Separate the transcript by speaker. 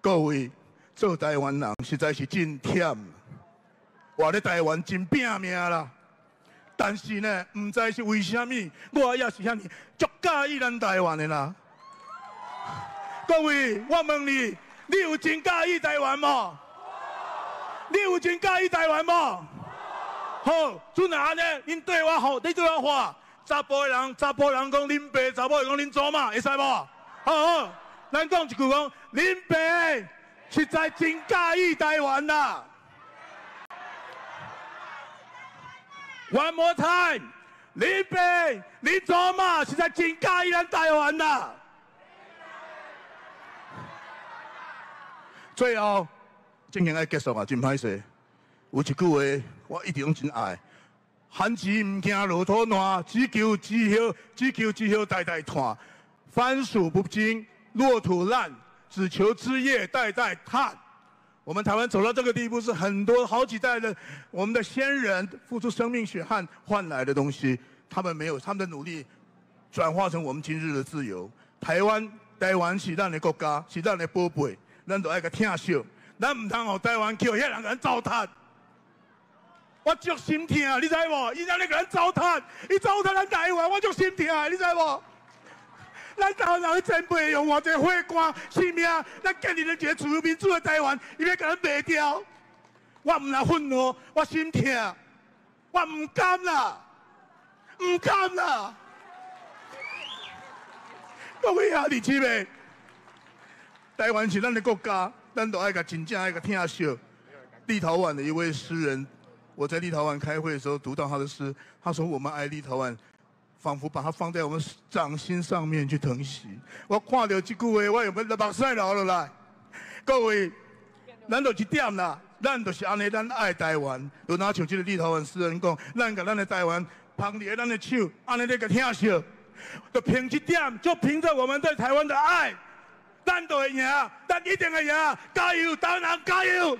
Speaker 1: 各位，做台灣人實在是真忝，活咧台灣真拼命啦。但是呢，毋知是為啥物，我也是遐爾足佮意咱台灣的啦。各位，我問你，你有真佮意台灣無？你有真佮意台灣無？好，陣若按呢，恁對我吼，你對我喊，查埔的人，查埔人講恁爸，查某的講恁祖媽，會使無？好好，咱講一句講，恁爸實在真佮意台灣啦。One more time，恁爸、恁祖媽實在真佮意咱台灣啦。最後，正經愛結束啊，真歹勢。有一句話，我一直攏真愛：番薯毋驚落土爛，只求枝葉，只求枝葉代代傳。番薯不驚落土爛，只求枝葉代代嘆。我們台灣走到這個地步，是很多好幾代的我們的先人付出生命血汗換來的東西。他們沒有他們的努力，轉化成我們今日的自由。台灣，台灣是咱的國家，是咱的寶貝，咱都愛共疼惜。咱毋通予台灣去予彼人共咱糟蹋。我足心疼，你知無？伊按呢共咱糟蹋，伊糟蹋咱台灣，我足心疼，你知無？咱台灣人的前輩用偌濟血汗性命，咱建立了一個自由民主的台灣，伊欲共咱賣掉。我毋但憤怒，我心疼，我毋甘啦，毋甘啦。各位兄弟姊妹，台灣是咱的國家，咱都愛共真正愛共疼惜。立陶宛的一位詩人，我在立陶宛開會的時候讀到他的詩，他說：“我們愛立陶宛，仿佛把它放在我們掌心上面去疼惜。”我看到這句話，我有欲目屎流落來。各位，咱就這點啦，咱就是按呢，咱愛台灣，就若像這個立陶宛詩人講，咱共咱的台灣捧佇咱的手，按呢咧共疼惜，就憑這點，就憑著我們對台灣的愛，咱就會贏，咱一定會贏，加油，台灣人加油！